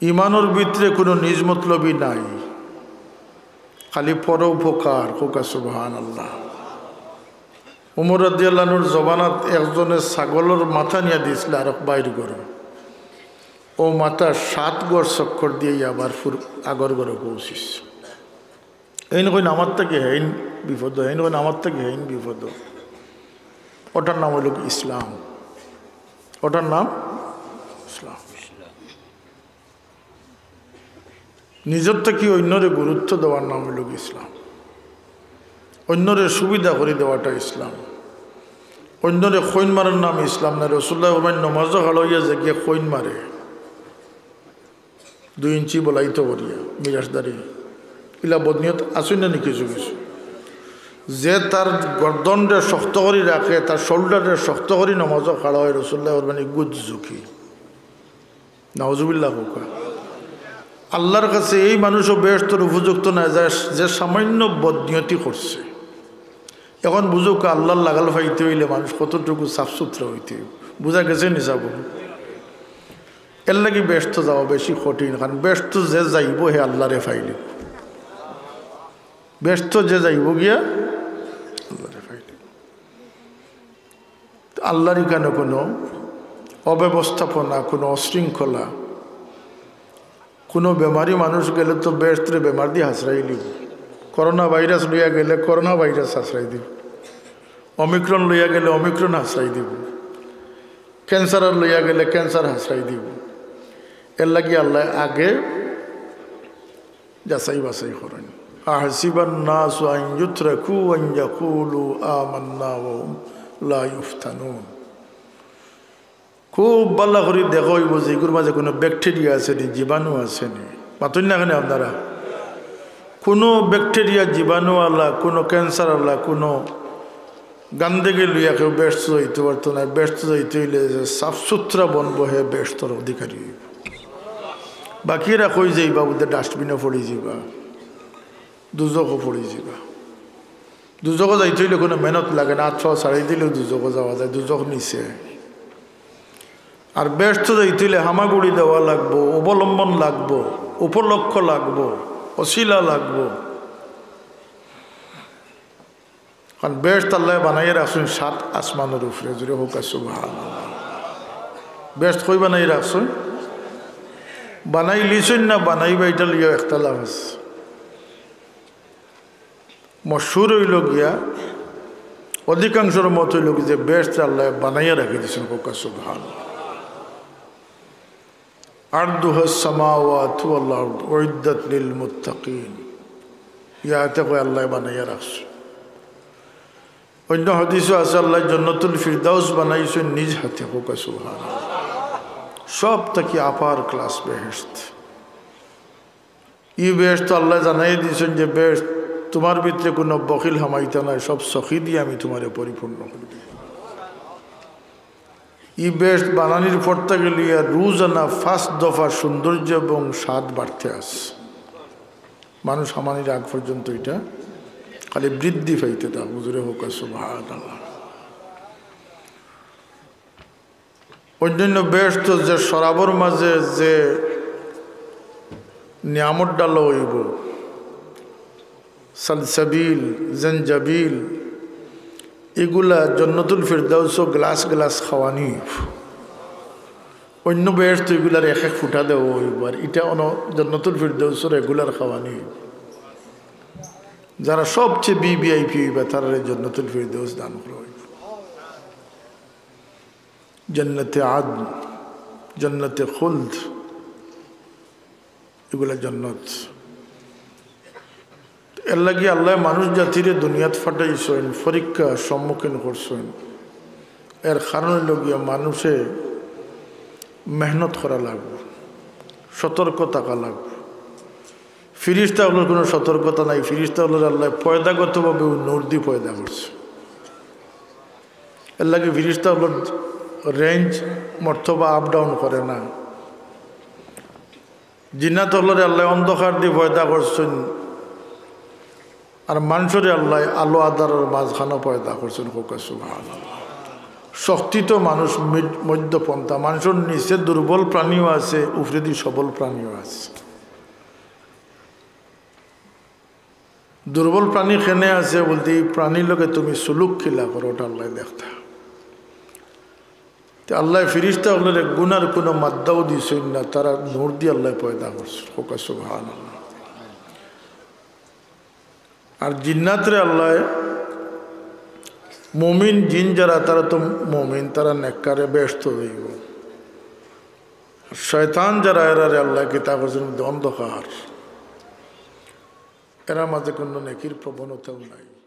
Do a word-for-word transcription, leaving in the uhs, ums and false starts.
ইমানর ভিতরে কুনু নিজ মতলবি নাই, খালি পরোপকার। কউক্কা সুবহানাল্লাহ। উমর রাদিয়াল্লাহু আনহুর জমানাত একজনে ছাগলর মাথা নিয়া দিছিল আরক ভাইর ঘরো। অউ মাথা সাত ঘর চক্কর দিয়া আবার ফুর-, আগর ঘরো পৌঁছিছে। এইন কইন আমার থাকি হেইন বিপদ, এইন কইন আমার থাকি হেইন বিপদ। ওটার নাম অইলো ইসলাম, ওটার নাম ইসলাম। নিজর থাকি অইন্যরে গুরুত্ব দেওয়ার নাম অইলো ইসলাম। অইন্যরে সুবিধা করি দেওয়াটা ইসলাম। অইন্যরে খইন মারার নাম ইসলাম না। রসুলুল্লায় ফরমাইন, নমাজো খাড়া অইয়া যেগিয়ে খইন মারে, দুই ইঞ্চি বলাইতো করিয়া, মিরাশদারি, ইলা বদনিয়ত আছইন না নি কিছু কিছু? যে তার গর্দনরে শক্ত করি রাখে, তার শোল্ডাররে শক্ত করি নমাজো খাড়া অয়, রসুলুল্লায় ফরমাইন, ইগু দুজখি। নাউজুবিল্লাহ কউক্কা। আল্লার কাছে এই মানুষও বেহেশতর উপযুক্ত নায়, যে, যে সামান্য বদনিয়তি করছে। এখন বুঝউক্কা, আল্লার লাগাল পাইতে অইলে মানুষ কতটুকু সাফ সুতরা অইতে অইবো। বুঝা গেছে নি সাব? এরলাগি বেহেশতো যাওয়া বেশি কঠিন, কারণ বেহেশতো যে যাইবো হে আল্লারে পাইলিবো। বেহেশতো যে যাইবো গিয়া আল্লারে পাইলিবো। আল্লার ইখানো কুনু অব্যবস্থাপনা, কুনু অশৃঙ্খলা, কুনু বেমারি মানুষ গেলে তো বেহেশতরে বেমারদি হাছরাইলিবো। করোনা ভাইরাস লইয়া গেলে করোনা ভাইরাস হাছরাই দিবো, ওমিক্রন লইয়া গেলে ওমিক্রন হাছরাই দিবো, ক্যান্সার লইয়া গেলে ক্যান্সার হাছরাই দিবো। এরলাগি আল্লায় আগে যাচাই বাছাই করইন। আহসিবান নাসু আন ইউতরাকু আন ইয়াকুলু আমান্না ওয়া হুম লা ইফতানুন। খুব ভালা করি দেখা অইবো যে ইগুর মাঝে কুনু ব্যাকটেরিয়া আছে নি, জীবাণু আছে নি। মাতইন না কেনে আপনারা? কুনু ব্যাকটেরিয়া, জীবাণুআলা, কুনু ক্যান্সারআলা, কুনু গান্দেগি লইয়া কেউ বেহেশতো যাইতো পারতো নায়। বেহেশতো যাইতে অইলে যে সাফ সুতরা বনবো, হে বেহেশতর অধিকারী অইবো। বাকিরা কই যাইবা? বুলে ডাস্টবিনো পড়ি যাইবা, দুজখো পড়ি যাইবা। দুজখো যাইতে অইলে কুনু মেহনত লাগে না, আত পাও ছাড়ি দিলেউ দুজখো যাওয়া যায়, দুজখ নিচে। আর বেহেশতো যাইতে অইলে হামাগুড়ি দেওয়া লাগবো, অবলম্বন লাগবো, উপলক্ষ লাগবো, অছিলা লাগবো। কারণ বেহেশত আল্লায় বানাইয়া রাখছইন সাত আসমানর উপরে, জোরে কউক্কা সুবহানাল্লাহ। বেহেশত কই বানাইয়া রাখছইন? বানাইলিছইন না বানাইবা, ইটা লইয়া ইখতিলাফ আছে। মশহুর অইলো গিয়া, অধিকাংশর মত অইলো গিয়া যে বেহেশত আল্লায় বানাইয়া রাখি দিছইন, কউক্কা সুবহানাল্লাহ। আরদুহাস সামাওয়াতু ওয়াল আরদ উইদ্দাত লিল মুত্তাকিন। ইয়া আয়াতে কয় আল্লায় বানাইয়া রাখছইন। অইন্য হাদিসো আছে আল্লায় জন্নতুল ফিরদাউস বানাইছইন নিজ হাতে, কউক্কা সুবহানাল্লাহ। সব থাকি আপার ক্লাস বেহেশত। ই বেহেশত আল্লায় জানাইয়া দিছইন যে বেহেশত তুমার ভিতরে কুনু বখিল হামাইতা নায়, সব সখীদি আমি তুমারে পরিপূর্ণ করি দিমু। ই বেহেশত বানানির পর থাকি লইয়া রোজানা পাঁচ দফা সৌন্দর্য এবং স্বাদ বাড়তে আছে। মানুষ হামানির আগ পর্যন্ত ইটা খালি বৃদ্ধি পাইতে থাকবো। জোরে কউক্কা সুবহানাল্লাহ। অইন্য বেহেশত যে শরাবর মাঝে যে নিয়ামত ঢালা অইবো, সালসাবিল, জেনজাবিল, ইগুলা জন্নতুল ফিরদাউসো গ্লাস গ্লাস খাওয়ানি অইবো। অইন্য বেহেশত ইগুলার এক এক ফুটা দেওয়া অইবো, আর ইটা অনো জন্নতুল ফিরদাউসো regular খাওয়ানি অইবো। যারা সবচেয়ে ভিভিআইপি অইবা, তারারে জন্নতুল ফিরদাউস দান করা অইবো। জান্নাতে আদন, জান্নাতে খুলদ, ইগুলা জন্নত। এরলাগি আল্লায় মানুষ জাতিরে দুনিয়াত পাঠাইছইন, পরীক্ষার সম্মুখীন করছইন। এর কারণ অইলো গিয়া মানুষে মেহনত করা লাগবো, সতর্ক থাকা লাগবো। ফিরিস্তা অকলর কুনু সতর্কতা নাই। ফিরিস্তা অকলরে আল্লায় পয়দাগতভাবে নূরদি পয়দা করছইন। এরলাগি ফিরিস্তা অকলর range, মর্তবা up down করে না। জিন্নাত অকলরে আল্লায় অন্ধকারদি পয়দা করছইন, আর মানষরে আল্লায় আলো আধারর মাঝখানো পয়দা করছইন। কউক্কা সুবহানাল্লাহ। শক্তি তো মানুষ মিড-, মধ্যপন্থা। মানুষর নিচে দুর্বল প্রাণীও আছে, উপরেদি সবল প্রাণীও আছে। দুর্বল প্রাণী কেনে আছে বলতে, এই প্রাণীর লগে তুমি সুলুক কিলা করো, ওটা আল্লায় দেখতা। তে আল্লায় ফিরিস্তা অকলরে গুনার কুনু মাদ্দাও দিছইন না, তারা নূরদি আল্লায় পয়দা করছইন। কউক্কা সুবহানাল্লাহ। আর জিন্নাতরে আল্লায়, মুমিন জিন যারা, তারা তো মুমিন, তারা নেককার, বেহেস্তো যাইবো। আর শয়তান যারা, এরারে আল্লায় কিতা করছইন, অন্ধকার, এরার মাঝে কুনু নেকির প্রবণতাও নাই।